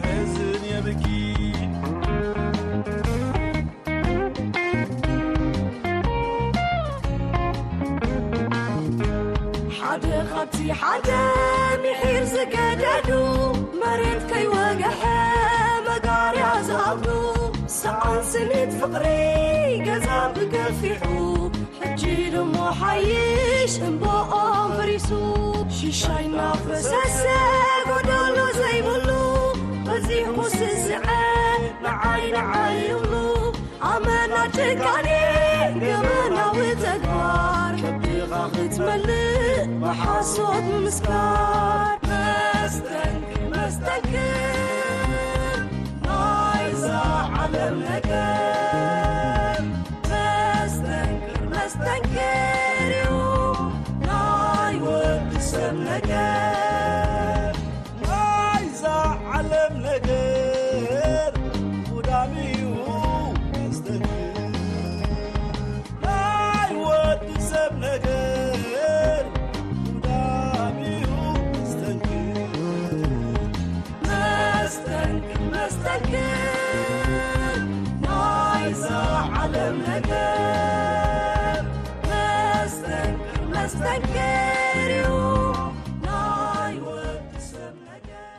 ሕዝን የብኪ። ሓደ ካብቲ ሓደ ምሒር ዝገደዱ፣ መሬት ከይወግሐ መጋርያ ዝኣብዱ፣ ሰኣን ስኒት ፍቕሪ ገዛ ብገፊሑ፣ ሕጂ ድሞ ሓይሽ እምባኦም ፈሪሱ። ሽሻይ እናፈሰሰ ጎደሎ ዘይብሉ፣ በዚሑ ስስዐ ንዓይ ንዓይ ይብሉ። ኣመና ጭካኔ ገበናዊ ተግባር፣ ከብድኻ ክትመልእ ብሓሶት ምስካር። መስተንክር መስተንክር ናይዛ ዓለም ነገር፣ መስተንክር መስተንክር እዩ ናይ ወዲ ሰብ ነገር። ናይዛ ዓለም ነገር ጉዳም እዩ መስተንክር። ናይ ወዲ ሰብ ነገር ጉዳም እዩ መስተንክር። መስተንክር መስተንክር ናይዛ ዓለም ነገር፣ መስተንክር መስተንክር እዩ ናይ ወዲ ሰብ ነገር።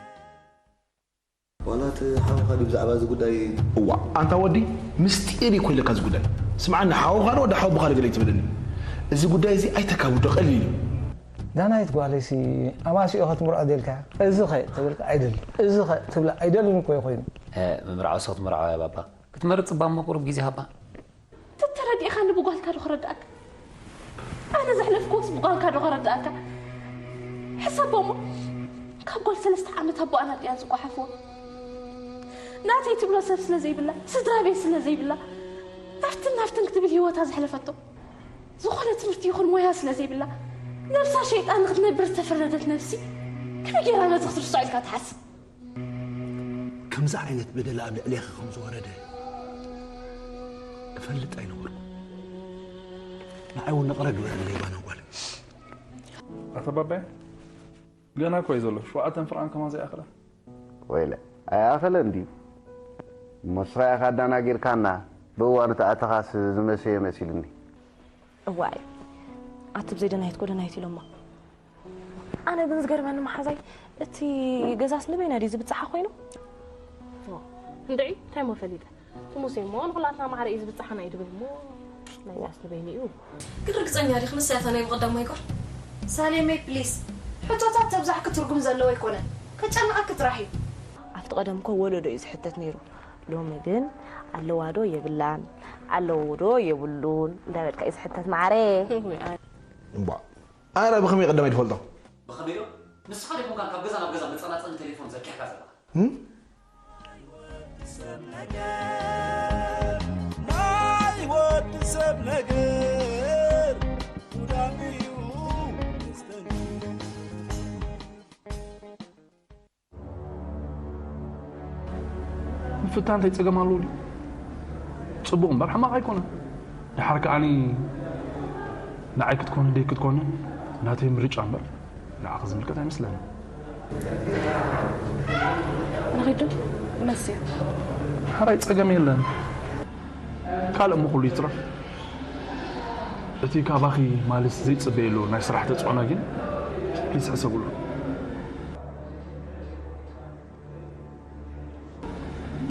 ዋላ እቲ ሓውኻ ድዩ ብዛዕባ እዚ ጉዳይ? እዋ ኣንታ ወዲ፣ ምስጢር እዩ ኮይለካ እዚ ጉዳይ። ስምዓኒ፣ ሓውኻ ዶ ወዲ ሓውቦኻ ዶ ገለ ኣይትበለኒ። እዚ ጉዳይ እዚ ኣይተካብዶ፣ ቀሊል እዩ። ዳናይት ጓለይሲ ኣማሲኦ ክትምርዖ ደልካ፣ እዚ ኸ ትብል ኣይደልን፣ እዚ ኸ ትብላ ኣይደልን እኮ እዩ ኮይኑ። ምምርዓው ሰው ትምርዓው እያ ባባ። ክትመርጽ እባ እሞ ቁሩብ ግዜ ሃባ። ተተረዲእኻኒ ብጓልካ ዶ ክረድኣካ? ኣነ ዘሕለፍክዎስ ብጓልካ ዶ ክረድኣካ? ሕሰቦ እሞ ካብ ጓል ሰለስተ ዓመት ኣቦኣ ናብ ጥያን ዝጓሓፍዎ ናተይ ትብሎ ሰብ ስለ ዘይብላ፣ ስድራ ቤት ስለ ዘይብላ፣ ናፍትን ናፍትን ክትብል ህይወታ ዘሕለፈቶ፣ ዝኾነ ትምህርቲ ይኹን ሞያ ስለ ዘይብላ፣ ነብሳ ሸይጣን ንክትነብር ዝተፈረደት ነብሲ፣ ከመይ ጌራ ነዚ ክትርስዖ ኢልካ ትሓስብ? ከምዚ ዓይነት በደል ኣብ ልዕሌኺ ከም ዝወረደ እፈልጥ ኣይነበርኩ። ንዓይ እውን ይቕረ ግበርለይ ባና ጓል። ኣቶ ባባይ፣ ገና እኮ እዩ ዘሎ። ሸውዓተን ፍርቓን ከማን ዘይኣኽላ። ወይለ ኣይኣኸለን ድዩ? እሞ ንስኻ ኢኻ ኣዳናጊርካና። ብእዋኑ ተኣተኻስ ዝመሰየ መሲሉኒ። እዋይ ኣቲ ብዘይ ደናይት እኮ ደናይት ኢሎማ። ኣነ ግን ዝገርመኒ መሓዛይ እቲ ገዛስ ንበይና ድዩ ዝብጻሓ ኮይኑ? እንድዒ እንታይ እሞ ፈሊጠ። እቲ ሙሴ እሞ ንኹላትና ማዕረ እዩ ዝብጻሓና እዩ ድብል እሞ ናይዛስ ንበይኑ እዩ። ግን ርግጸኛ ዲኺ ንሳ እያ እታ ናይ ብቐዳማይ ጓል? ሳሌመይ please ሕቶታት ተብዛሕኪ ትርጉም ዘለዎ ኣይኮነን ከጨንቐኪ ጥራሕ እዩ። ኣብቲ ቀደም እኮ ወለዶ እዩ ዝሕተት ነይሩ። ሎሚ ግን ኣለዋ ዶ የብላን ኣለዎ ዶ የብሉን እንዳበልካ እዩ ዝሕተት ማዕረ። እምቧ ኣረ ብኸመይ ቀዳማይ ትፈልጦ? ብኸመይ ዶ? ንስኻ ዶ ሞጋን ካብ ገዛ ናብ ገዛ መጸናጸኒ ቴሌፎን ዘርጊሕካ ዘለኻ? ናይ ወዲ ሰብ ነገር ጉዳም እዩ። ምፍታን እንታይ ጸገም ኣለዎ ድዩ? ጽቡቕ እምበር ሕማቕ ኣይኮነን። ደሓር ከዓኒ ንዓይ ክትኮንን ደይ ክትኮንን ናተይ ምርጫ እምበር ንዓኺ ዝምልከት ኣይመስለንን። ንኺዱ መስዩ ሓራይ ጸገም የለን። ካልእ ምኹሉ ይትረፍ እቲ ካባኺ ማልስ ዘይጽበየሉ ናይ ስራሕ ተጽዕኖ ግን ፕሊስ ሕሰብሉ።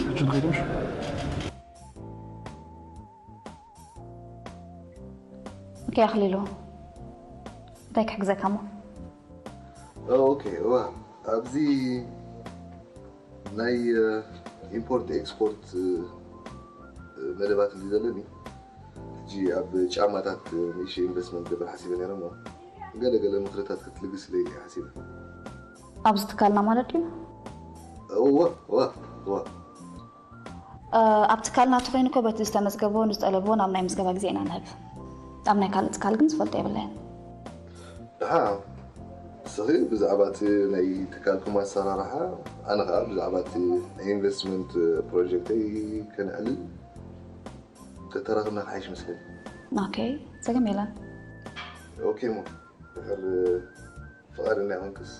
ሕጂ ንኸይድ ምሽ? ኦኬ ኣኽሊሉ እንታይ ክሕግዘካ እሞ? ኦኬ እዋ ኣብዚ ናይ ኢምፖርት ኤክስፖርት መደባት እንዲ ዘለኒ ሕጂ ኣብ ጫማታት ንእሽተይ ኢንቨስትመንት ክገብር ሓሲበ ነይረ እሞ ገለ ገለ ምኽርታት ክትልግስለይ እየ ሓሲበ። ኣብዚ ትካልና ማለት ድዩ? እወ እወ እወ። ኣብ ትካልና ተኾይኑ እኮ በቲ ዝተመዝገቦ ንዝጠለብዎ ናብ ናይ ምዝገባ ግዜ ኢና ንህብ። ኣብ ናይ ካልእ ትካል ግን ዝፈልጦ የብለይን። ደሓ ንስኺ ብዛዕባ እቲ ናይ ትካልኩም ኣሰራርሓ ኣነ ኸዓ ብዛዕባ እቲ ናይ ኢንቨስትመንት ፕሮጀክተይ ከነዕልል ተተራኽብና ክሓይሽ መስለኒ። ኦኬ ጸገም የለን። ኦኬ እሞ ድሕር ፍቓደኛ ኮንክስ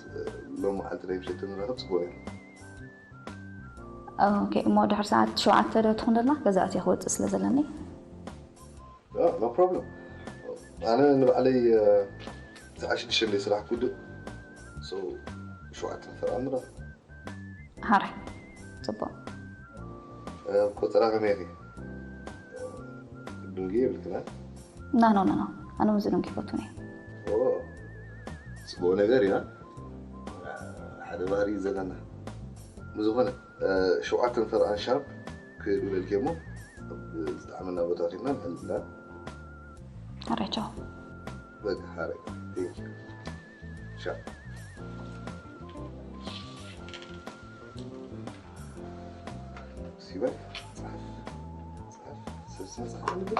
ሎም መዓልቲ ናይ ምሸት ንራኸብ ጽቡቕ ነይሩ። ኦኬ፣ እሞ ድሕሪ ሰዓት ሸውዓተ ዶ ትኹን ደላ? ገዛ ኣትየ ክወፅእ ስለ ዘለኒ። ኖ ፕሮብለም። ኣነ ንባዕለይ ሰዓት ሽዱሽተ እንደ ስራሕ ክውድእ። ሸውዓተ ፈራምራ። ሓራይ። ፅቡቅ። ቆፀራ ከመይ ኢኺ? ድንጉ የብልክና? ናኖ ናኖ፣ ኣነ ምዝንጉ ይፈቱን እየ። ጽቡቅ ነገር ኢና። ሓደ ባህሪ እዩ ዘለና። ብዝኾነ ሸውዓተን ፈርቓን ሻርፕ ክእልለልኪ እሞ ኣብ ዝጠዓመና ቦታ ኪድና ንሕልፍላ። ኣራይ ቻው። በቃ ሓራይ። ሻ ሲበል ጸሓፍ ጸሓፍ ሰብ ስነ ጸሓፍ ንብል።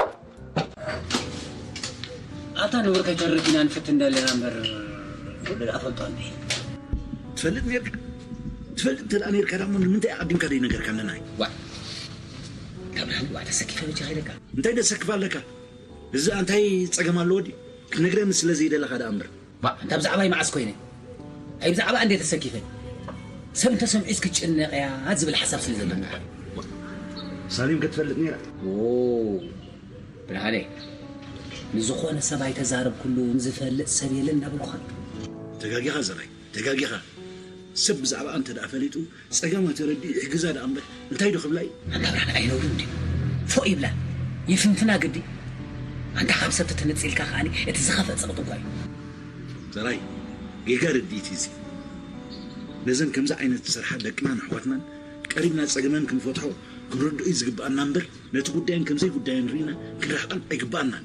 ኣታ ንቡር ከይተርፍ ኢና ንፍትን ደለና እምበር ወለድ ኣፈልጦ እንዴ? ትፈልጥ ነርካ ትፈልጥ እንተ ደኣ ነርካ ደሞ ንምንታይ ኣቐዲምካ ደይነገርካኒ ናይ ዋ ካብ ናህል ዋ ተሰኪፈ ብቻ ከይደካ እንታይ ደሰክፍ ኣለካ እዚ እንታይ ጸገም ኣለዎ ድዩ ክትነግረኒ ስለ ዘይደለኻ ደኣ እምበር ዋ እንታ ብዛዕባይ መዓስ ኮይነ ኣይ ብዛዕባ እንዴ ተሰኪፈ ሰብ እንተሰምዑስ ክጭነቕ እያ ዝብል ሓሳብ ስለ ዘለኒ ሳሌም ከትፈልጥ ነይራ ብርሃነ ንዝኾነ ሰብ ኣይተዛረብኩሉን ዝፈልጥ ሰብ የለን እናበልኩኻ ተጋጊኻ ዘራይ ተጋጊኻ ሰብ ብዛዕባ እንተ ደኣ ፈሊጡ ጸገማ ተረዲኡ ይሕግዛ ደኣ እምበር እንታይ ዶ ክብላ እዩ ኣንታ ብርሃነ ኣይነውርን ድዩ ፎእ ይብላ ይፍንፍና ግዲ ኣንታ ካብ ሰብ ተተነጺልካ ከኣኒ እቲ ዝኸፍአ ጸቕጢ እኳ እዩ ዘራይ ጌጋ ርድኢት እዩ እዚ ነዘን ከምዚ ዓይነት ዝሰርሓ ደቅናን ኣሕዋትናን ቀሪብና ጸገመን ክንፈትሖ ክንርድኦ እዩ ዝግብኣና እምበር ነቲ ጉዳየን ከምዘይ ጉዳየን ርኢና ክንርሕቐን ኣይግብኣናን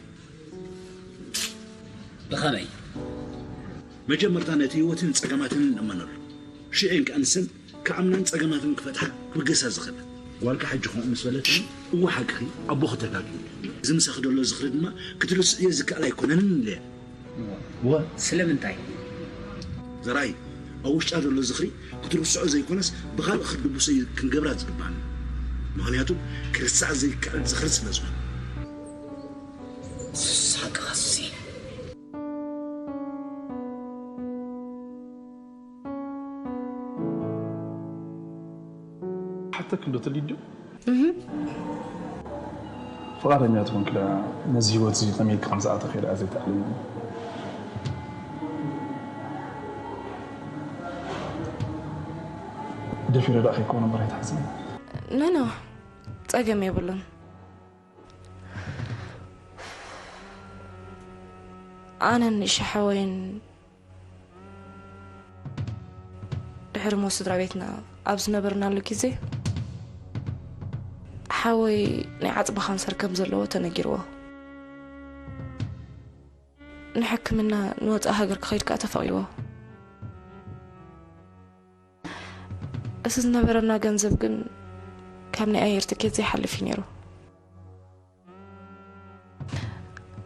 ብኸመይ መጀመርታ ነቲ ህይወትን ጸገማተንን ንእመነሉ ሽዕን ከኣ ንሰን ክኣምናን ጸገማተን ክፈትሓ ክብገሳ ዝኽእላ ጓልካ ሕጂ ከምኡ ምስ በለትኒ እወ ሓቅኺ ኣቦኺ ተጋግዩ እዚ ምሳኺ ደሎ ዝኽሪ ድማ ክትርስዕዮ ዝከኣል ኣይኮነንን ኢለያ እወ ስለምንታይ ዘርኣይ ኣብ ውሽጣ ዘሎ ዝኽሪ ክትርስዖ ዘይኮነስ ብኻልእ ክትድብሶ እዩ ክንገብራ ዝግባኣና ምኽንያቱ ክርሳዕ ዘይከኣል ዝኽሪ ስለ ዝኾነ ሓቅኻ ሱሲ ሓተክ እንዶ ተሊድዮ ፍቓደኛ ትኾንኪ ዳ ነዚ ህይወት እዚ ከመይ ኢልኪ ከም ዝኣተኺ ዳ ዘይተኣልኒ ደፊረ ዳ ከይኮነ እምበር ኣይትሓዝኒ ኖ ኖ ጸገም የብሉን ኣነን ንእሽሓወይን ድሕሪ ሞት ስድራ ቤትና ኣብ ዝነበርናሉ ግዜ ሓወይ ናይ ዓፅሚ ካንሰር ከም ዘለዎ ተነጊርዎ ንሕክምና ንወፃኢ ሃገር ክኸይድ ከዓ ተፈቒዎ እቲ ዝነበረና ገንዘብ ግን ካብ ናይ ኣየር ትኬት ዘይሓልፍ እዩ ነይሩ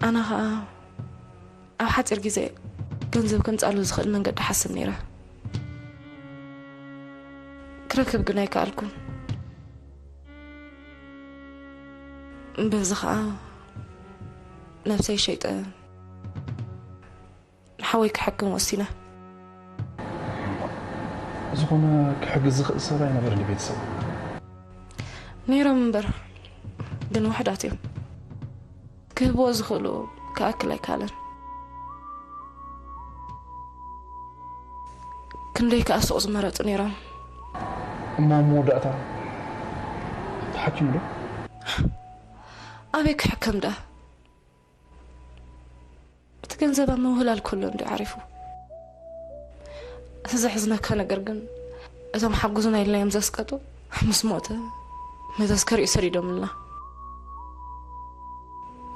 ኣነ ኸዓ ኣብ ሓፂር ግዜ ገንዘብ ከምፃሉ ዝኽእል መንገዲ ሓስብ ነይረ ክረክብ ግን ኣይከኣልኩን በዚ ኸዓ ነብሰይ ሸይጠ ንሓወይ ክሕክም ወሲነ ዝኾነ ክሕግዝ ዝኽእል ሰብ ኣይነበረን ቤተሰብ ነይሮም እምበር ግን ውሕዳት እዮም ክህብዎ ዝኽእሉ ክኣክል ኣይከኣለን ክንደይ ከዓ ሱቕ ዝመረፁ ነይሮም እሞ መወዳእታ ተሓኪሙ ዶ ኣበይ ክሕከም ደኣ እቲ ገንዘብ ኣብ ምውህላል ከሎ እንዲ ዓሪፉ እቲ ዘሕዝነካ ነገር ግን እቶም ሓጉዝና ኢልና እዮም ዘስቀጡ ምስ ሞተ መዘዝከሪኡ ሰዲዶምልና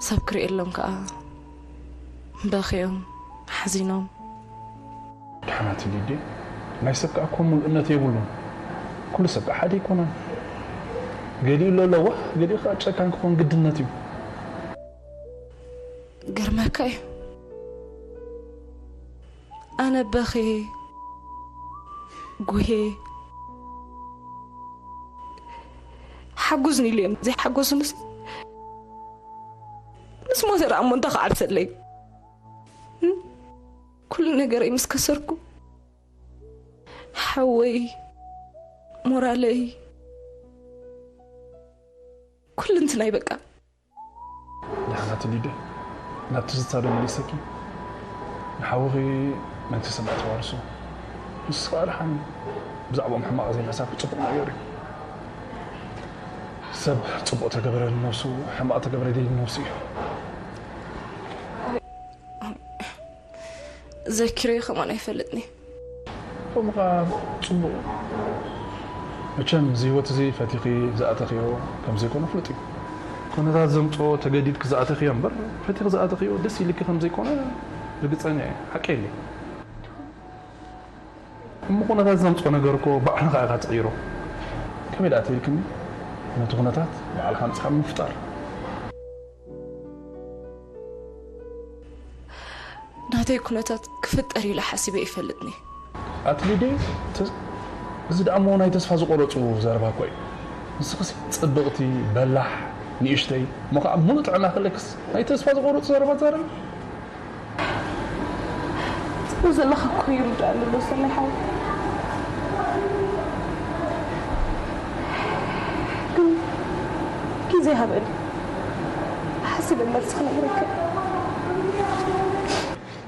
ሰብ ክርእየሎም ከዓ በኺዮም ሓዚኖም ድሓናት ሊዲ ናይ ሰብ ከዓ እኮ ሙሉእነት የብሉን ኩሉ ሰብ ከዓ ሓደ ኣይኮነን ገሊኡ ለለዋህ ገሊኡ ከዓ ጨካን ክኾን ግድነት እዩ ገርመካ እዩ ኣነ በኺ ጉሄ ሓጉዝኒ ኢሉ እዮም ዘይሓጎስንስ ምስ ሞተ ደኣ እሞ እንታይ ክዓብሰለይ ኩሉ ነገረይ ምስ ከሰርኩ ሓወይ ሞራለይ ኩሉ እንትናይ በቃ። ደሓናት ሊደ፣ ናብ ትዝታ ዶ መሊሰኪ? ንሓውኺ መን ተሰምዐ ተዋርሶ? ንሱ ከዓ ደሓን ብዛዕባኦም ሕማቕ ዘይምሕሳብ ጽቡቕ ነገር እዩ። ሰብ ጽቡቕ ተገበረ ንነብሱ፣ ሕማቕ ተገበረ ደይ ንነብሱ እዩ። ዘኪረዮ ከማን ኣይፈልጥኒ። ከምኡ ከዓ ጽቡቕ። መቸም እዚ ህይወት እዚ ፈቲኺ ዝኣተኽዮ ከም ዘይኮነ ፍሉጥ እዩ። ኩነታት ዘምጽኦ ተገዲድኪ ዝኣተኽዮ እምበር ፈቲኺ ዝኣተኽዮ ደስ ኢልኪ ከም ዘይኮነ ርግጸኛ እየ። ሓቀይ እንዴ? እሞ ኩነታት ዘምጽኦ ነገር እኮ ባዕልኻ ኢኻ ትቕይሮ። ከመይ ደኣ ትብልክኒ? ነቲ ኩነታት ባዕልኻ ኣምጺኻ ምፍጣር። ናተይ ኩነታት ክፍጠር ኢለ ሓሲበ ይፈልጥኒ። ኣትሊዴ፣ ተ- እዚ ደኣ እሞ ናይ ተስፋ ዝቆረጹ ዘረባ እኮ እዩ። ንስኽሲ ጽብቕቲ፣ በላሕ፣ ንእሽተይ፣ እሞ ከዓ ሙሉእ ጥዕና ከለክስ ናይ ተስፋ ዝቆረጹ ዘረባ ትዛረቢ? ትብሎ ዘለኻ እኮ ይርዳእ ኣሎ ዶ ሰለይ ሓወይ። ግን ግዜ ሃበኒ፣ ሓሲበ መልሲ ክነግረካ።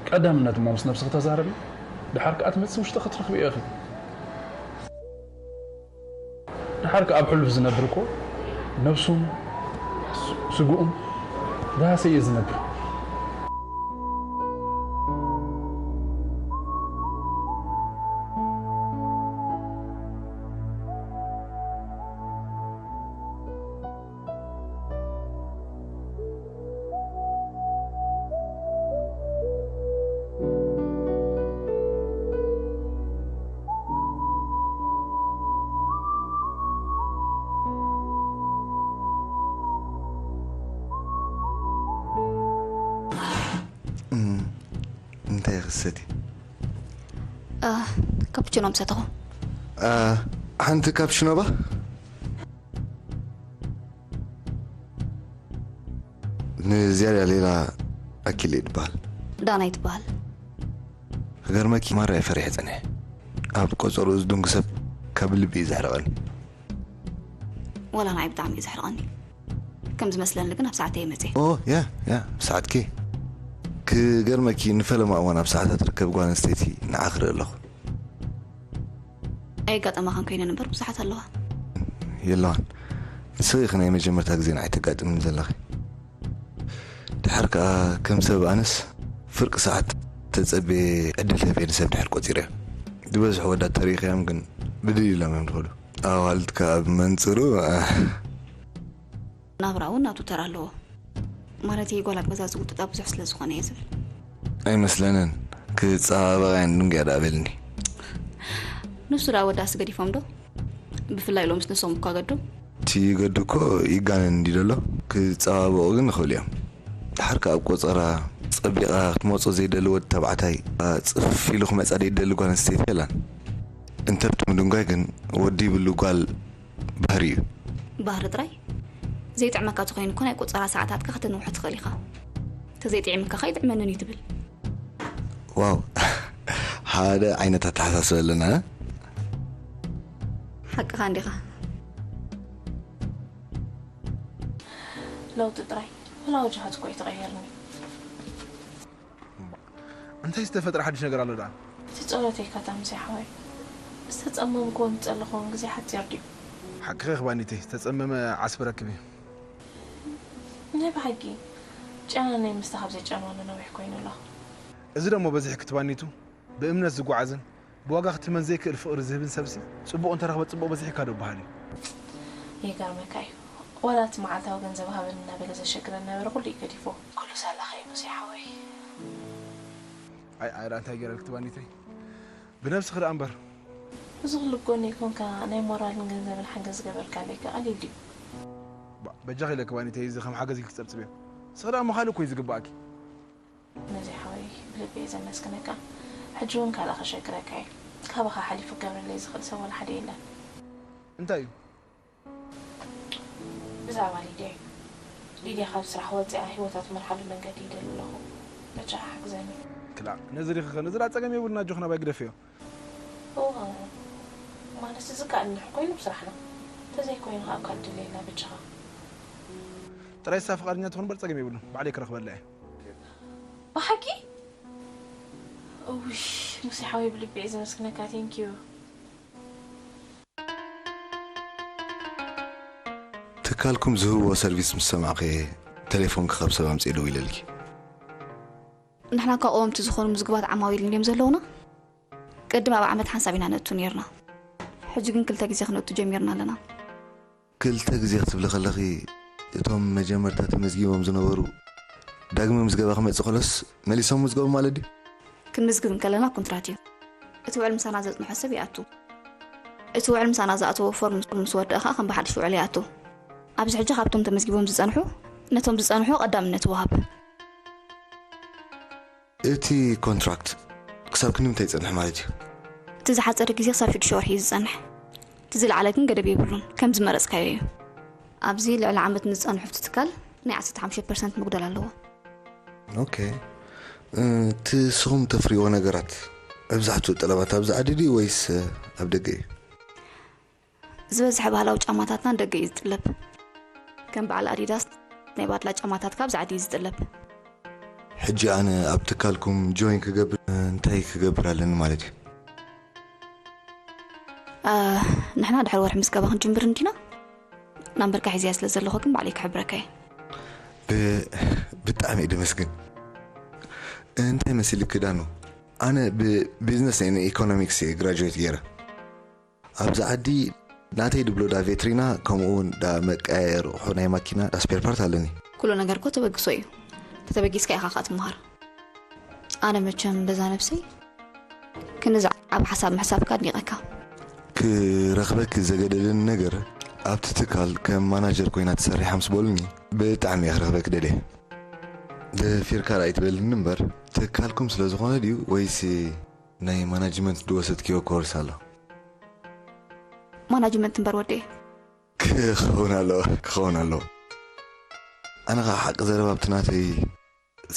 ቀዳምነት እሞ ምስ ነብስኺ ተዛረቢ፣ ድሓር ከኣ ትመጽእ ውሽጥኺ ክትረኽብዮ ኢኺ። ድሓር ከኣ ኣብ ሕሉፍ ዝነብር እኮ ነብሱን ስግኡን ዳህሰ እዩ ዝነብር። እንታይ ክሰቲ? ካፕቹኖ ምሰተኹ። ሓንቲ ካፕሽኖ ባ? ንዝያዳ ሌላ ኣኪል ይበሃል። ዳና ይትበሃል። ክገርመኪ ማራ እየ ፈሪሐ ጸኒሐ። ኣብ ቆጸርኡ ዝድንጉ ሰብ ካብ ልቢ እዩ ዘሕርቐኒ። ወላ ንዓይ ብጣዕሚ እዩ ዘሕርቐኒ። ከም ዝመስለኒ ግን ኣብ ሰዓተይ እየ መፅየ። ኦ ያ ያ ብሰዓትኪ። ክገርመኪ ንፈለማ እዋን ኣብ ሰዓታት ርከብ ጓል ኣንስተይቲ ንዓ ክርኢ ኣለኹ። ኣየጋጠማኻን ኮይነን እምበር ብዙሓት ኣለዋ። የለዋን። ንስኺ ኢኺ ናይ መጀመርታ ግዜ ንዓይ ተጋጥምኒ ዘለኺ። ድሓር ከኣ ከም ሰብ ኣነስ ፍርቂ ሰዓት ተጸቤ ዕድል ህቤ ንሰብ ድሕር ቆጺረ። ዝበዝሑ ወዳት ተሪኽዮም ግን ብድል ኢሎም እዮም ዝኸዱ። ኣዋልድ ከኣ ብመንጽሩ ናብራ እውን ናቱ ተራ ኣለዎ። ማለተይ ጓል ኣብ ገዛ ዝውጥጣ ብዙሕ ስለ ዝኾነ እየ ዝብል። ኣይመስለንን። ክጸባበቓ እየን ድንጉያ ደኣ በልኒ። ንሱ ደኣ ወዳሲ ገዲፎም ዶ? ብፍላይ ሎምስ ንሶም እኳ ገዱ። እቲ ገዱ እኮ ይጋነን እንዲ ደሎ ክጸባበቑ ግን ይኽእሉ እዮም። ድሓር ከኣ ኣብ ቆጸራ ጸቢቓ ክትመጾ ዘይደሊ ወዲ ተባዕታይ ጽፍ ኢሉ ክመጻ ደይደሊ ጓል ኣንስተይቲ የላን። እንተ ብቲ ምድንጓይ ግን ወዲ ይብሉ ጓል ባህሪ እዩ። ባህሪ ጥራይ ዘይጥዕመካ ተኾይኑ እኮ ናይ ቆጸራ ሰዓታትካ ከተንውሖ ትኽእል ኢኻ። ተዘይጥዒምካ ከ ይጥዕመንን እዩ ትብል። ዋው ሓደ ዓይነት ኣተሓሳስበ ኣለና። ሓቅኻ እንዲኻ። ለውጢ ጥራይ ወላ ወጅሃት እኮ ኣይተቐየርኒ። እንታይ ዝተፈጥረ ሓድሽ ነገር ኣሎ ደኣ? እቲ ጸሎተይ ካታ ምሳይ ሓወይ ዝተጸመምክዎን ዝጸለኽዎን ግዜ ሓጺር ድዩ? ሓቅኺ ክባኒተይ ዝተጸመመ ዓስቢ ረክብ እዩ። ናይ ብሓቂ ጨናነይ ምስታ ካብ ዘይጨናኑ ነዊሕ ኮይኑ ኣሎ። እዚ ደሞ በዚሕ ክትባኒቱ ብእምነት ዝጓዓዝን ብዋጋ ክትመን ዘይክእል ፍቕሪ ዝህብን ሰብሲ ጽቡቕ እንተረኽበ ጽቡቕ በዚሕካ ዶ በሃል እዩ። ይገርመካ እዩ ዋላ እቲ መዓልታዊ ገንዘብ ሃበኒ እናበለ ዘሸግረኒ ነበረ ኩሉ እዩ ገዲፍዎ። ኩሉ ሳላኸ እዩ ሙሴ ሓወይ። ኣይ ኣረ እንታይ ገይረልክ ትባኒተይ ብነብስኺ ደኣ እምበር። እዚ ኩሉ ጎነይ ኮንካ ናይ ሞራልን ገንዘብን ሓገዝ ዝገበርካለይ ከ ቀሊል ድዩ? በጃኺ ኢለኪ ባኒተይ እዚ ከም ሓገዝ ኢልኪ ትጸብጽብዮ። ንስኺ ደኣ እሞ ካልእ እኮ እዩ ዝግባኣኪ። ነዚ ሓወይ ብልቢ እየ ዘመስግነካ። ሕጂ እውን ካልእ ከሸግረካ እየ። ካባኻ ሓሊፉ ክገብረለይ ዝኽእል ሰብ ዋላ ሓደ የለን። እንታይ እዩ? ብዛዕባ ሊድያ እዩ። ሊድያ ካብ ስራሕ ወፂኣ ህይወታ ትመርሓሉ መንገዲ ይደሊ ኣለኹ። በጃኻ ሓግዘኒ። ክላእ ነዚ ሪኺ ኸ ነዚ ደኣ ጸገም የብሉን ኣጆኺ ናባይ ግደፍዮ። እዋ ማለት እዚ ከኣ እንሕ ኮይኑ ብስራሕና። ተዘይኮይኑ ከኣ እኳ ዕድል የላ በጃኻ። ጥራይ እሳ ፍቓደኛ ትኾን እምበር ጸገም የብሉን። ባዕለይ ክረኽበላ እየ። ብሓቂ? ውይ፣ ሙሴ ሓወይ፣ ብልቢ እየ ዘመስግነካ። Thank you። ትካልኩም ዝህብዎ ሰርቪስ ምስ ሰማዕኩ እየ ቴሌፎንኪ ካብ ሰብ ኣምፅእ ደዊለልኪ። ንሕና እኳ ቀወምቲ ዝኾኑ ምዝጉባት ዓማዊል እንድዮም ዘለውና። ቅድም ኣብ ዓመት ሓንሳብ ኢና ነእቱ ነይርና። ሕጂ ግን ክልተ ግዜ ክነእቱ ጀሚርና ኣለና። ክልተ ግዜ ክትብሊ ከለኺ እቶም መጀመርታ ተመዝጊቦም ዝነበሩ ዳግመ ምዝገባ ክመፅእ ከሎስ መሊሶም ምዝገቡ ማለት ድዩ? ክንምዝግብ እንከለና ኮንትራት እዩ። እቲ ውዕል ምሳና ዘጽንሖ ሰብ ይኣቱ። እቲ ውዕል ምሳና ዝኣተዎ ፎርም ምስ ወደአ ኸኣ ከም ብሓድሽ ውዕል ይኣቱ። ኣብዚ ሕጂ ካብቶም ተመዝጊቦም ዝጸንሑ ነቶም ዝጸንሑ ቀዳምነት ይወሃብ። እቲ ኮንትራክት ክሳብ ክንምንታይ ይጸንሕ ማለት እዩ? እቲ ዝሓጸረ ግዜ ክሳብ ሽዱሽተ ወርሒ እዩ ዝጸንሕ። እቲ ዝለዓለ ግን ገደብ የብሉን፣ ከም ዝመረጽካዮ እዩ። ኣብዚ ልዕሊ ዓመት ንዝጸንሑ ኣብቲ ትካል ናይ ዓሰርተ ሓሙሽተ ፐርሰንት ምጉዳል ኣለዎ። ኦኬ። እቲ ንስኹም ተፍርይዎ ነገራት መብዛሕትኡ ጠለባት ኣብዚ ዓዲ ድዩ ወይስ ኣብ ደገ እዩ? ዝበዝሐ ባህላዊ ጫማታትና ንደገ እዩ ዝጥለብ። ከም በዓል ኣዲዳስ ናይ ባድላ ጫማታት ካብ ዝዓዲ እዩ ዝጥለብ። ሕጂ ኣነ ኣብ ትካልኩም ጆይን ክገብር እንታይ ክገብር ኣለኒ ማለት እዩ? ንሕና ድሕሪ ወርሒ ምዝገባ ክንጅምር እንዲና። ናምበርካ ሒዝያ ስለ ዘለኹ ግን ባዕለይ ክሕብረካ እየ። ብጣዕሚ እዩ ደመስግን። እንታይ መሲልክ ዳኑ? ኣነ ብቢዝነስ ን ኢኮኖሚክስ እየ ግራጁዌት ገይረ። ኣብዚ ዓዲ ናተይ ድብሎ ዳ ቬትሪና ከምኡ እውን ዳ መቀያየር ኣቑሑ ናይ ማኪና ዳ ስፔር ፓርት ኣለኒ። ኩሉ ነገር እኮ ተበግሶ እዩ። ተተበጊስካ ኢኻ ከዓ ትመሃር። ኣነ መቸም በዛ ነብሰይ ክንዚ ዓብ ሓሳብ ምሕሳብካ ኣድኒቐካ። ክረኽበኪ ዘገደደኒ ነገር ኣብቲ ትካል ከም ማናጀር ኮይና ትሰርሓ ምስ በሉኒ ብጣዕሚ እየ ክረኽበኪ ደልየ። ደፊርካ ርኣይ ትበልኒ እምበር ትካልኩም ስለ ዝኾነ ድዩ ወይስ ናይ ማናጅመንት ዝወሰድክዮ ኮርስ ኣሎ። ማናጅመንት እምበር ወደየ። ክኸውን ኣለዎ ክኸውን ኣለዎ። ኣነ ኸዓ ሓቂ ዘረባ ኣብቲ ናተይ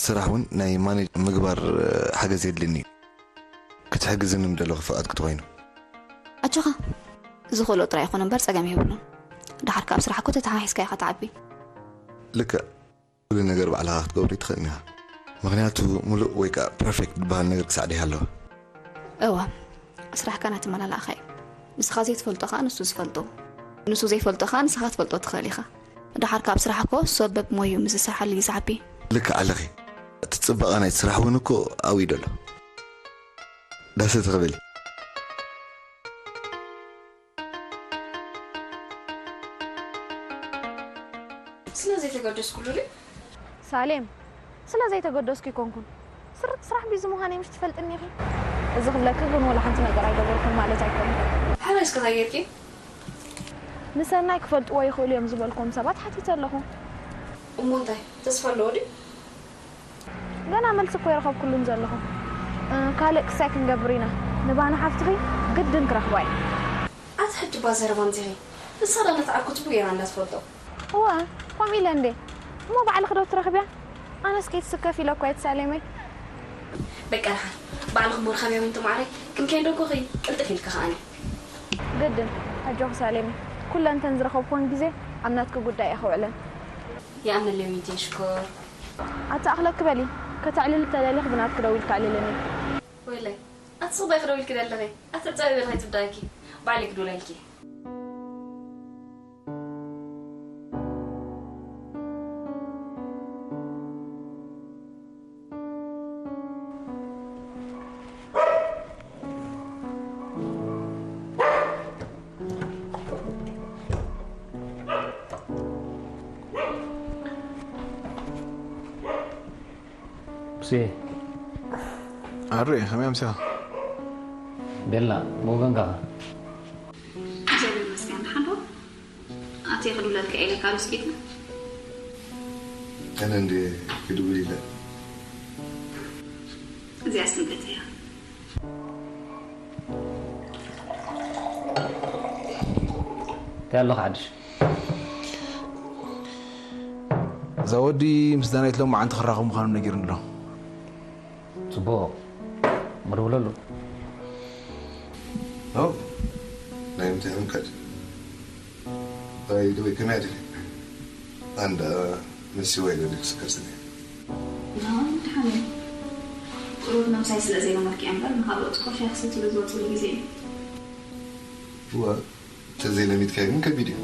ስራሕ እውን ናይ ማኔጅ ምግባር ሓገዝ የድልኒ እዩ። ክትሕግዝኒ ምደለኹ ፍቓድ ክትኾይኑ። ኣጆኻ ዝኽእሎ ጥራይ ይኹን እምበር ጸገም የብሉን። ደሓር ከኣ ኣብ ስራሕ እኮ ተተሓሒዝካ ኢኻ ትዓቢ። ልክዕ። ኩሉ ነገር ባዕልኻ ክትገብሮ ኣይትኽእልን ኢኻ። ምኽንያቱ ምሉእ ወይ ከኣ ፐርፌክት ዝበሃል ነገር ክሳዕ ደይሃለወ። እወ፣ ስራሕካ ናተመላላእኻ እዩ። ንስኻ ዘይትፈልጦ ከኣ ንሱ ዝፈልጦ፣ ንሱ ዘይፈልጦ ከኣ ንስኻ ክትፈልጦ ትኽእል ኢኻ። ደሓር ከኣ ኣብ ስራሕ እኮ ሰብ በብሞይኡ ምስ ዝሰርሓሉ እዩ ዝዓቢ። ልክዕ ኣለኺ። እቲ ጽባቐ ናይቲ ስራሕ እውን እኮ ኣብኡ እዩ ዘሎ። ዳሰ ትኽብል። ስለ ዘይተገደስኩሉ ድዩ? ሳሌም፣ ስለ ዘይተገደስኩ ኣይኮንኩን። ስርጥ ስራሕ ቢዚ ምዃነይ ምሽ ትፈልጥኒ ኢኺ። እዚ ክብለኪ ግን ወላ ሓንቲ ነገር ኣይገበርኩን ማለት ኣይኮነን። ሓበን እስከ እንታይ ጌርኪ? ንሰናይ ክፈልጥዎ ይኽእሉ እዮም ዝበልክዎም ሰባት ሓቲተ ኣለኹ። እሞ እንታይ ተስፋ ኣለዎ ድዩ? ገና መልሲ እኮ ኣይረኸብኩሉን ዘለኹ። እ፣ ካልእ ክሳይ ክንገብር ኢና። ንባና ሓፍትኺ ግድን ክረኽባ እየ። ኣቲ ሕጂ እባ ዘረባ ኣምጺኺ። ንሳ ዶ ነቲ ዓርኩ ጽቡቕ ጌራ እንዳ ትፈልጦ። እወ፣ ከምኡ ኢለ እንዴ። እሞ ባዕልኺ ዶ ትረኽብያ? ኣነስ ከይትስከፊ ኢለ እኮ እየ ሳሌመይ። በቃ ደሓን ባዕልኺ እሞ ርኸብያ ምንቲ ማዓረይ። ክንከይድ ዶ ኮኺ ቅልጥፍ ኢልኪ ከኣኒ። ግድን፣ ኣጆኺ ሳሌመይ። ኩለንተን ዝረኸብኩወን ግዜ ኣብ ናትኪ ጉዳይ እየ ከውዕለን። ይኣምነለይ ሚንተይ ሽኮር። ኣታ ኣኽለኪ በሊ፣ ከተዕልሊ ተደሊኺ ብናትኪ ደዊልኪ ኣዕልልኒ። ወይለይ፣ ኣቲ ጽባይ ክደውልኪ ደለኺ፣ ኣቲ ጸበይ በሊ ከይትብዳእኪ፣ ባዕለይ ክድውለልኪ። ሙሴ። ኣሬ፣ ከመይ ኣምሲኻ? ቤላ፣ ብወገንካ ኸ? እግዚኣብሔር ይመስገን፣ ደሓን ዶ? ኣትየ ክድውለልካ ኢለ ካብ ስኪት። ኣነ እንድየ ክድውል ኢለ። እዚኣ ስንቀት እያ። እንታይ ኣለኻ ሓድሽ? እዛ ወዲ ምስ ዳናይት ሎማዓንቲ ክራኸቡ ምዃኖም ነጊሩኒ ኣሎ። ጽቡቕ። እሞ ደውለሉ። ኣው፣ ናይ ምንታይ ዕምቀት? ባይ ዘ ወይ፣ ከመይ ኣደለ? ኣንዳ ንሲ ወይ ገለ ክስከስኒ። ደሓን እዩ። ቁሩብ ነብሳይ ስለ ዘይለመድክያ እምበር ንኻልኦት እኮ ሻሂ ክሰትሉ ዝወፅሉ ግዜ እዩ። እዋ እንተዘይለሚድካዮ ግን ከቢድ እዩ።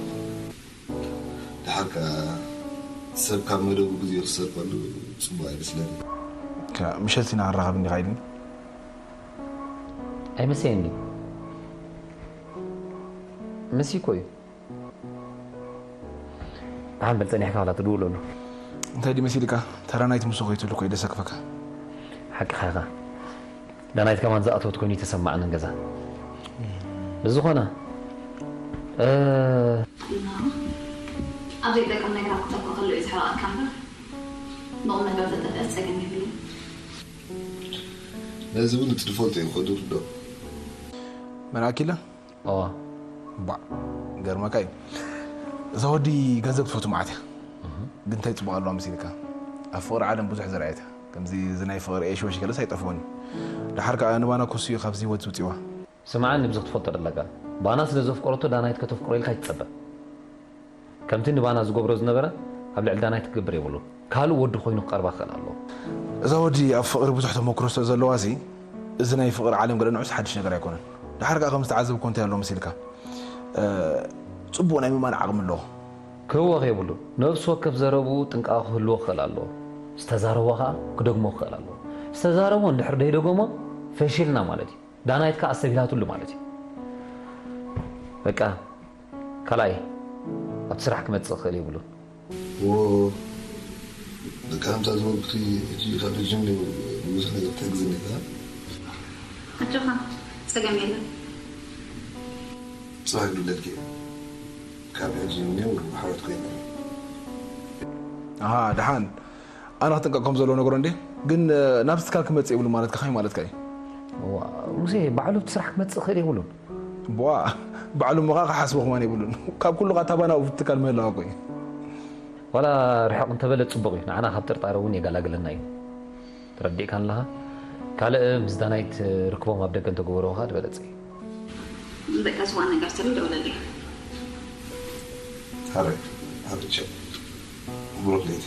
ድሓር ከኣ ሰብ ካብ መደቡ ግዜ ክሰርቀሉ ጽቡቕ ኣይመስለኒ። ምሸት ኢና ንራኸብ እንዲኻ ኢልኒ። ኣይመስለኒ። መሲ እኮ እዩ። ብሓን በል ጸኒሕካ ዋላ ትድውለሉ። እንታይ ድዩ መሲልካ? ተራ ናይቲ ምስ ከይትሉ እኮ እዩ ደሰክፈካ። ሓቅኻ ኢኻ። ዳናይት ከማን ዝኣተወት ኮይኑ ተሰማዕንን ገዛ። ብዝኾነ እ፣ ኣብ ዘይጠቅም ነገራት ክጠፍእ ከሎ እዩ ዝሕርቐካ እምበር ንቑም ነገር ተጠፍአስ ጸገም የብሉን። ነዚ እውን እቲ ድፈልጦ እዩ ክድርዶ። መን ኣኪለ? እዋ ባዕ ገርመካ እዩ። እዛ ወዲ ገንዘብ ትፈቱ መዓት እያ። ግን እንታይ ጽቡቕ ኣለዋ መሲልካ? ኣብ ፍቕሪ ዓለም ብዙሕ ዝረኣየት እያ። ከምዚ እዚ ናይ ፍቕሪ ኤሽወሽ ገለስ ኣይጠፍኦን እዩ። ደሓር ከኣ ንባና ኮሱ እዩ ካብዚ ህይወት ዝውጽዋ። ስምዓኒ ብዚ ክትፈልጦ ደለካ። ባና ስለ ዘፍቀረቶ ዳናይት ከተፍቅሮ ኢልካ ኣይትጸበ። ከምቲ ንባና ዝገብሮ ዝነበረ ኣብ ልዕሊ ዳናይት ክገብር የብሉን። ካልእ ወዲ ኮይኑ ክቐርባ ክኽእል ኣለዎ። እዛ ወዲ ኣብ ፍቕሪ ብዙሕ ተመክሮ ስለ ዘለዋ ሲ እዚ ናይ ፍቕሪ ዓለም ገለ ንዑስ ሓድሽ ነገር ኣይኮነን። ደሓር ከኣ ከም ዝተዓዘብኮ እንታይ ኣሎ መሲልካ? እ፣ ጽቡቕ ናይ ምማን ዓቕሚ ኣለዎ። ክህወኽ የብሉን። ነብሲ ወከፍ ዘረብኡ ጥንቃቐ ክህልዎ ክኽእል ኣለዎ። ዝተዛረቦ ከኣ ክደግሞ ክኽእል ኣለዎ። ዝተዛረቦ እንድሕር ደይደገሞ ፈሺልና ማለት እዩ። ዳናይት ከኣ ኣስተብሂላትሉ ማለት እዩ። በቃ ካልኣይ ኣብቲ ስራሕ ክመጽእ ክኽእል የብሉን። ዎ በቃ ከምታ ዝበልኩቲ ሕጂ ካብ ሕጂ ንብዙሕ ነገር ትሕግዝኒ ኢኻ። ኣጆኻ ጸገም የለን። ጽባሕ ክድውለልኪ እየ። ካብ ሕጂ ንኔው ሓወት ኮይና። ኣሃ ደሓን ኣነ ክጥንቀቕ ከም ዘለዎ ነገሮ እንዴ። ግን ናብዚ ትካል ክመጽእ የብሉ ማለትካ ከመይ ማለትካ እዩ? ሙሴ ባዕሉ ኣብቲ ስራሕ ክመጽእ ክኽእል የብሉን። ቧ ባዕሉ ምኻ ክሓስቦ ክማን የብሉን። ካብ ኩሉ ካ ታባና ኣብቲ ትካል ምህላዋ እኮ እዩ። ዋላ ርሕቕ እንተበለ ጽቡቕ እዩ። ንዓና ካብ ጥርጣረ እውን የጋላግለና እዩ። ተረዲእካ ኣለኻ? ካልእ ምስ ዳናይት ርክቦም ኣብ ደገ እንተገበርዎ ኸኣ ዝበለጸ እዩ። በቃ ዝኾነ ነገር ስለ ደውለለይ። ሓረ ሓረ ቻው። ብሩኽ ለይቲ።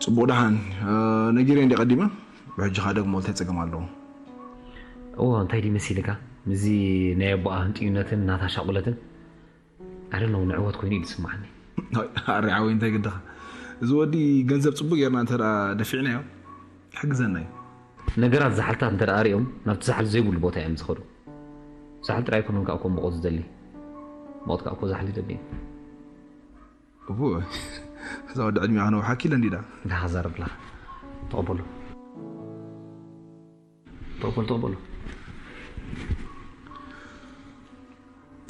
ጽቡቕ ደሓን ነጊረ እንዲ ቀዲመ ብሕጂ ኸኣ ደግሞ እንታይ ጸገም ኣለዎ? እዎ እንታይ ድዩ መሲልካ ምስዚ ናይ ኣቦኣ ህንጥዩነትን ናታ ሻቑለትን ኣደነው ንዕወት ኮይኑ እዩ ዝስማዓኒ። ኣሪ ዓወይ እንታይ ግድኻ እዚ ወዲ ገንዘብ ጽቡቅ ጌርና እንተ ደፊዕናዮ ይሕግዘና እዩ። ነገራት ዛሕልታት እንተ ሪኦም ናብቲ ዛሕሊ ዘይብሉ ቦታ እዮም ዝኸዱ። ዛሕሊ ጥራይ ኣይኮነን ከዓ ከም ሙቐት ዝደሊ። ሙቐት ከዓ እኮ ዛሕሊ ይደሊ እዩ። እቡ እዛ ወዲ ዕድሚኣ ክነውሓኪ ኢለ እንዲዳ። እንዳ ሃዛር ብላ ተቐበሎ። ተቐበሎ ተቐበሎ።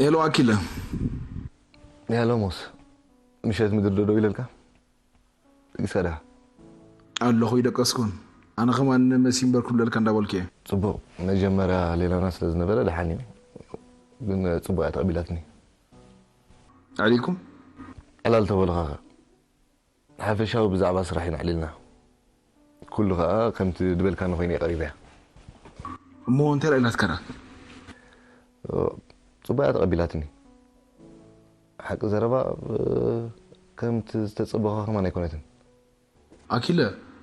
ሄሎ ኣኪለ። ሄሎ ሞስ፣ ምሸት ምድሪ ዶ ደው ኢለልካ? ጥቂስካ ድኻ? ኣለኹ ይደቀስኩን። ኣነ ከማን መሲ እምበር ክብለልካ እንዳበልኩ እየ። ጽቡቕ፣ መጀመርያ ሌላና ስለ ዝነበረ ደሓን እዩ፣ ግን ጽቡቕ እያ ተቐቢላትኒ። ኣዕሊልኩም? ዕላል ተበልኻኸ? ሓፈሻዊ ብዛዕባ ስራሕ ኢና ኣዕሊልና። ኩሉ ኸኣ ከምቲ ድበልካኒ ኮይኑ እዩ ቀሪበያ። እሞ እንታይ ኢላትካ ደኣ? ጽቡቕ እያ ተቐቢላትኒ። ሓቂ ዘረባ፣ ከምቲ ዝተጸበኻ ከማን ኣይኮነትን። ኣኪለ፣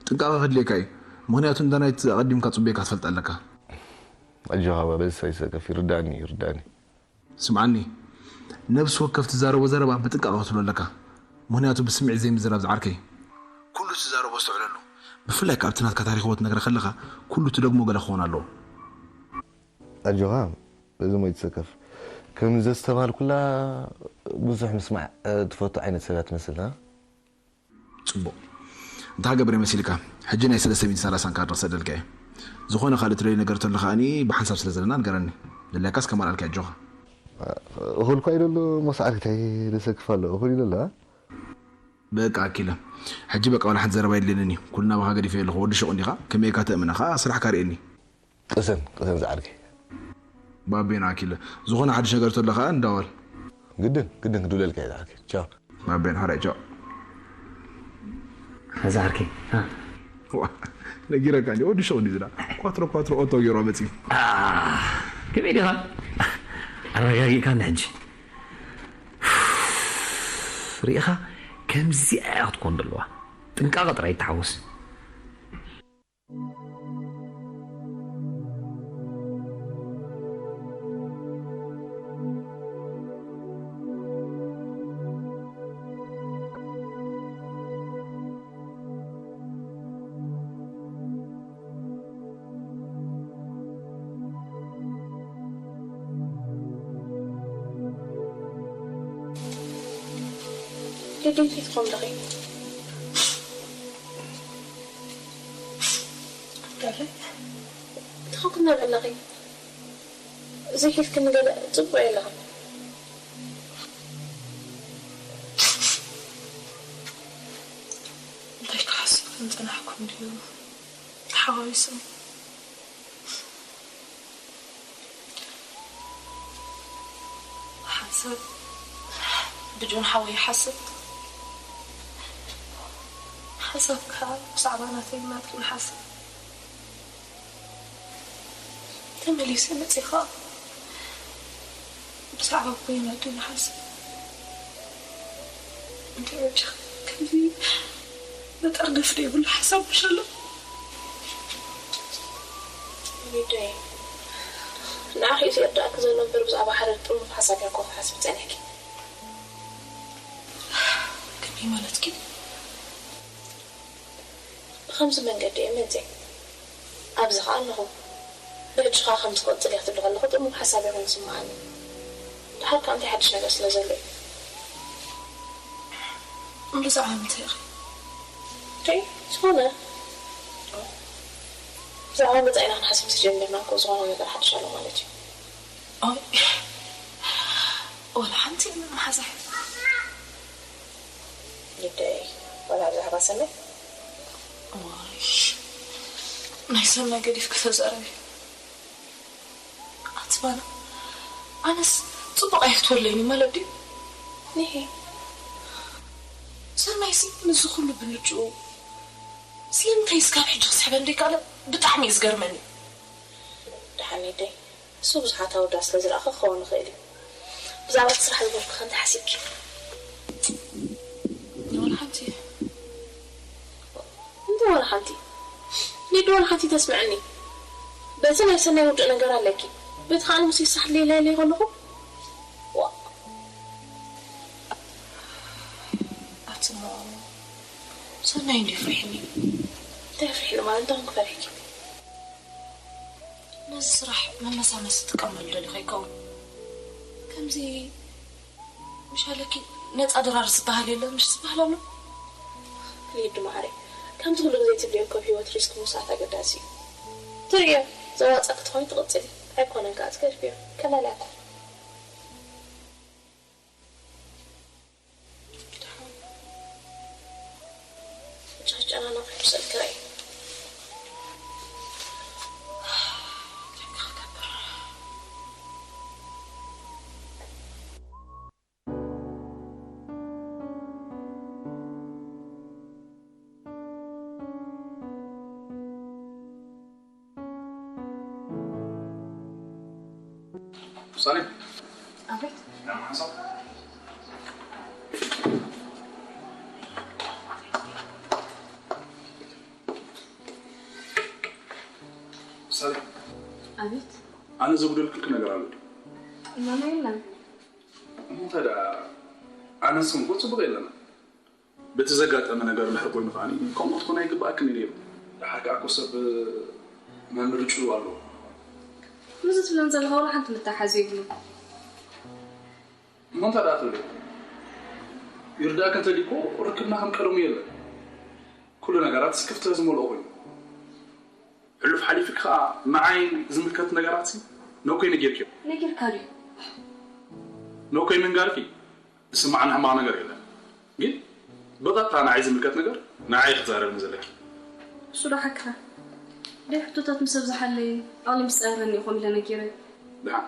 ጥንቃቐ ከድልየካ እዩ። ምኽንያቱ ንዳናይት ኣቐዲምካ ጽቡየካ ትፈልጥ ኣለካ። ኣጆኻ ባባ፣ በዚ ሳይሰከፍ ይርዳእኒ፣ ይርዳእኒ። ስምዓኒ፣ ነብሲ ወከፍ ትዛረቦ ዘረባ ብጥንቃቐ ክትብሎ ኣለካ። ምኽንያቱ ብስምዒት ዘይምዝራብ ዝዓርከይ። ኩሉ ትዛረቦ ኣስተውዕለሉ። ብፍላይ ከኣ ኣብቲ ናትካ ታሪኽ ህይወት ትነግረ ከለኻ ኩሉ ትደግሞ ገለ ክኸውን ኣለዎ። ኣጆኻ፣ በዚ ሞ ይትሰከፍ። ከም ዘስተብሃልኩላ ብዙሕ ምስማዕ ትፈቱ ዓይነት ሰብ እያ ትመስል፣ እ? ጽቡቕ። እንታይ ገብረ መሲልካ? ሕጂ ናይ ሰለስተ ሚእትን ሰላሳን ካርድ ክሰደልካ እየ። ዝኾነ ካልእ ትደልዮ ነገር ተሎ ከኣኒ ብሓንሳብ ስለ ዘለና ንገረኒ። ድላይካስ ከማልኣልካ እየ ኣጆኻ። እኹል እኳ ኢሉ ኣሎ ሞስ ዓርከይ፣ እንታይ ዘሰክፍ ኣሎ? እኹል ኢሉ ኣሎ፣ እ? በቃ ኣኪለ፣ ሕጂ በቃ ዋላ ሓንቲ ዘረባ የድልየንን እዩ። ኩሉ ናባኻ ገዲፈ ኣለኹ። ወዲ ሹቕ እንዲኻ? ከመይ ኢልካ ተእምና? ከኣ ስራሕካ ርእየኒ። ቅሰን፣ ቅሰን ዝዓርከይ። ባቤን ኣኪለ፣ ዝኾነ ሓድሽ ነገር ተሎ ከኣ እንዳወል። ግድን፣ ግድን ክድውለልካ እየ ዝዓርከይ። ቻው። ባቤን ሓራይ ቻው። እዚ ዓርከይ፣ እ? ዋ፣ ነጊረካ እንዲ ወዲ ሹቕ እንዲ ዝዳ። ኳትሮ ኳትሮ ኦቶ ገይሩ መጺኡ። ከመይ ዲኻ? ኣረጋጊእካኒ ሕጂ። ርኢኻ፣ ከምዚኣ እያ ክትኮን ዘለዋ። ጥንቃቐ ጥራይ ይተሓወስ። ደደይ ከይትኾን ዲኺ? ገለ እንታይ ክትነብዒ ኣለኺ? ዘይከድክኒ ገለ ጽቡቕ የለኽን። እንታይ ክሓስብ ከም ጸናሕኩ እንድዩ ተሓዋዊሱኒ። ሓንሳብ ብጆን ሓወይ ይሓስብ፣ ሓንሳብ ከኣ ብዛዕባ ናተይ ናትክን ይሓስብ። ተመሊሰ መጺእ ከኣ ብዛዕባ ኣቦይ ናተይ ይሓስብ። እንታይ በጃ ከምዚ መጠርነፊ ዘይብሉ ሓሳብ ምሽ ኣሎ። ሊደይ፣ ንዓኺ እዩ ዘርድኣኪ ዘሎ እምበር ብዛዕባ ሓደ ጥርሙፍ ሓሳብ እያ እኮ ክትሓስቢ ጸኒሕኪ። ከመይ ማለትኪ? ብኸምዚ መንገዲ እየ መጺአ ኣብዚ ኸኣ ኣለኹ። ብሕጂ ኸኣ ከም ትቕጽል እየ ክትብሊ ከለኹ ጥርሙፍ ሓሳብ እየ ኮይኑ ዝስምዓኒ። ደሓር ከኣ እንታይ ሓድሽ ነገር ስለ ዘሎ እዩ? ብዛዕባ ምንታይ ኢኺ? እንታይ? ዝኾነ። ብዛዕባ መጻኢና ክንሓስብ ተጀሚርና እኮ ዝኾነ ነገር ሓድሽ ኣሎ ማለት እዩ። ኣይ፣ ወላ ሓንቲ መሓዛ። ግደይ፣ ወላ ብዛዕባ ሰናይ? ዋይ፣ ናይ ሰናይ ገዲፍኪ ተዛረቢ። ኣቲ ባና፣ ኣነስ ጽቡቕ ኣይፍትወለይን ማለት ድዩ? ንሄ። ሰናይሲ ምስዚ ኩሉ ብልጭኡ ስለምንታይ እስካብ ሕጂ ክስሕበን ደይከኣለ ብጣዕሚ እዩ ዝገርመኒ። ደሓን ግደይ፣ እሱ ብዙሓት ኣወዳት ስለ ዝረኣኸ ክኸውን ይኽእል እዩ። ብዛዕባ እቲ ስራሕ ዝበልኩ ከ እንታይ ሓሲብኪ? ወላ ሓንቲ። እንታይ ወላ ሓንቲ? ሊዱ ወላ ሓንቲ ተስምዐኒ። በቲ ናይ ሰናይ ውዱእ ነገር ኣለኪ። በቲ ከኣ ንሙሴ ሳሕ ሌላ ኢለ ከለኹ። ዋ። ኣቲ እሞ ሰናይ እንድዩ ፍሪሕኒ። እንታይ ፍሪሕኒ ማለት እንታይ ኮንክ ፈሪሕኪ? ነዚ ስራሕ መመሳመሲ ትጥቀመሉ ደሊኻ ይከውን። ከምዚ ምሽ ኣለኪ ነጻ ድራር ዝበሃል የለን፣ ምሽ ዝበሃል ኣሎ? ሊዱ ማዕረይ፣ ከምቲ ኩሉ ግዜ ትብልዮ እኮ ኣብ ህይወት ሪስክ ምውሳድ ኣገዳሲ እዩ። ትርእዮ፣ ዘዋጻ ክትኾኒ ትቕጽሊ፣ ኣይኮነን ከኣ ትገድፍዮ። ከመላ እኮ። ጨጨናና ክሕሰል ክራይ። ሳሌም። ኣቤት። ሳሌም። ኣቤት። ኣነ ዘጉደልክልኪ ነገር ኣሎ ድዩ? ማና የለን። እሞ ታዲያ ኣነስ እኮ ጽቡቕ የለና። በቲ ዘጋጠመ ነገር ድሕሪ ኮይኑ ከኣ ከምኡ ክትኮን ኣይግብኣክን እዩ ነይሩ። ደሓር ከኣ እኮ ሰብ መምርጭኡ ኣለዎ። ምስዚ ትብለን ዘለኻ ዋላ ሓንቲ ምትሓዝ የብሉን። እሞ እንታይ ደኣ ትብሊ? ይርዳእኪ እንተልዩ እኮ ርክብና ከም ቀደሙ የለን። ኩሉ ነገራት ክፍተት ዝመልኦ ኮይኑ። ሕሉፍ ሓሊፍኪ ከኣ ንዓይ ዝምልከት ነገራት ሲ ነኮይ ነጊርክዮ። ነጊርካ ድዩ? ነኮይ ምንጋርኪ ዝስምዓኒ ሕማቕ ነገር የለን። ግን ብቐጥታ ንዓይ ዝምልከት ነገር ንዓይ ክትዛረብኒ ዘለኪ። እሱ ዶ ሓቅኻ? ደይ ሕቶታት ምስ ኣብዝሓለይ ኣቕሊ ምስ ጸበበኒ እዩ ከምኡ ኢለ ነጊረ። ደሓን፣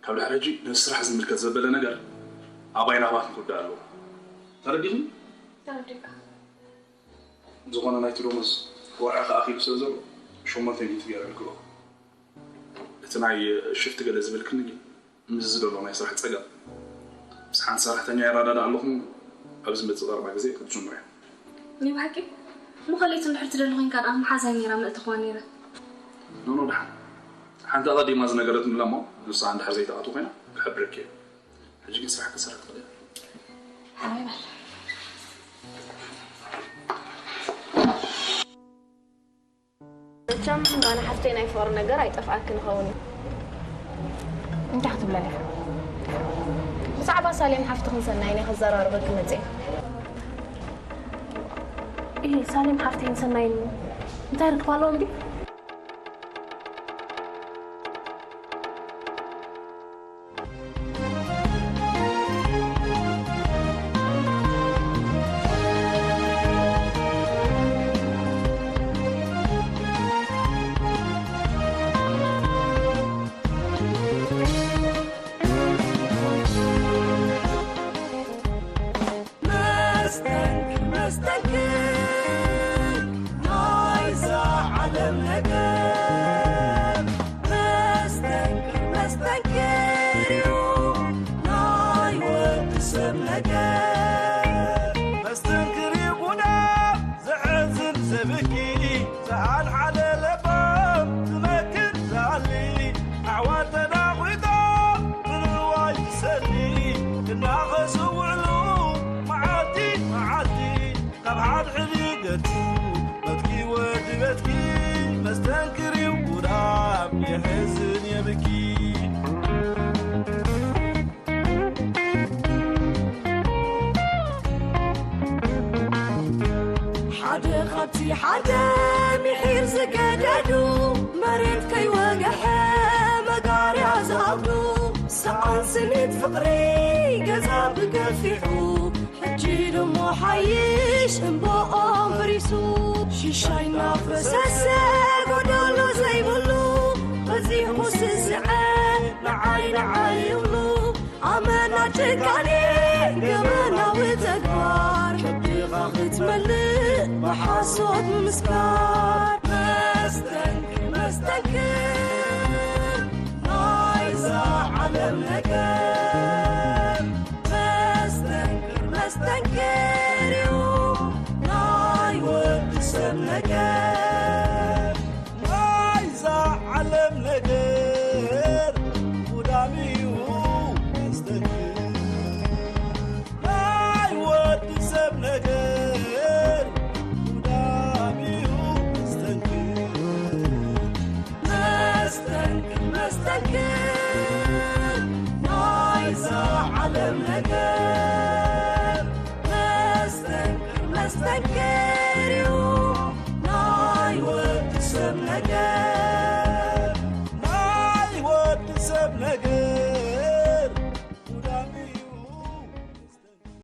ካብ ድሕሪ ሕጂ ነዚ ስራሕ ዝምልከት ዘበለ ነገር ኣባይን ኣባትን ክውዳእ ኣለዎ። ተረዲእኒ? ተረዲእካ። ዝኾነ ናይቲ ደሞዝ ወርሒ ከኣኺሉ ስለ ዘሎ ሸሞንተ ሚእቲ ገይረ እልክሎ። እቲ ናይ ሽፍቲ ገለ ዝብልክኒ ግን ምስዚ ዘሎ ናይ ስራሕ ጸገም ምስ ሓንቲ ሰራሕተኛ ይረዳዳእ ኣለኹ። ኣብ ዝመጽእ ቀረባ ግዜ ክትጅምሮ እያ። ናይ ብሓቂ? እሞ ካልኣይቲ እንድሕር ትደሊ ኮይንካ ደኣ መሓዛይ ነይራ ምእተኽዋ ነይረ። ኖኖ፣ ደሓን። ሓንቲ ኣቐዲማ ዝነገረትኒ ኣላ እሞ ንሳ እንድሕር ዘይትኣቱ ኮይና ክሕብረኪ እየ። ሕጂ ግን ስራሕ ክትሰርሒ ትኽእሊ ኢኺ። ኣይ በል። መቸም ጋና ሓፍተይ ናይ ፍቕሪ ነገር ኣይጠፍኣክን ይኸውን እዩ። እንታይ ክትብለኒ ኢኻ? ብዛዕባ ሳሌም ሓፍትኽን ሰናይን እየ ከዘራርበኪ መፅየ። እይ፣ ሳሌም ሓፍተይን ሰናይን እንታይ ርክብ ኣለዎም ድዩ? መስተንክር፣ መስተንክር ናይዛ ዓለም ነገር። መስተንክር፣ መስተንክር እዩ ናይ ወዲ ሰብ ነገር። መስተንክር እዩ ጉዳም ዘሕዝን ዘብኪ። ሰኣን ሓደ ለባም ትመክር ትኣሊ። ኣሕዋት ተናኺቶም ንንዋይ ትሰሊ። እናኸሱ ውዕሉ መዓልቲ መዓልቲ። ካብ ሓድሕድ ይገድፉ በትኪ ወዲ በትኪ። መስተንክር እዩ ጉዳም የሕዝን የብኪ። ሓደ ካብቲ ሓደ ምሒር ዝገደዱ፣ መሬት ከይወግሐ መጋርያ ዝኣጉዱ፣ ሰኣን ስኒት ፍቕሪ ገዛ ብገፊሑ፣ ሕጂ ድሞ ሓይሽ እምባኦም በሪሱ። ሽሻይ እናፈሰሰ ጎደሎ ዘይብሉ፣ በዚሑ ስስዐ ንዓይ ንዓይ ይብሉ። ኣመና ጭካኔ ገበናዊ ተግባር፣ ከብድኻ ክትመልእ ብሓሶት ምምስካር። መስተንክር፣ መስተንክር ናይዛ ዓለም ነገር። መስተንክር፣ መስተንክር እዩ ናይ ወዲ ሰብ ነገር። ናይዛ ዓለም ነገር ጉዳም እዩ መስተንክር። ናይ ወዲ ሰብ ነገር ጉዳም እዩ መስተንክር። መስተንክር፣ መስተንክር ናይዛ ዓለም ነገር። መስተንክር፣ መስተንክር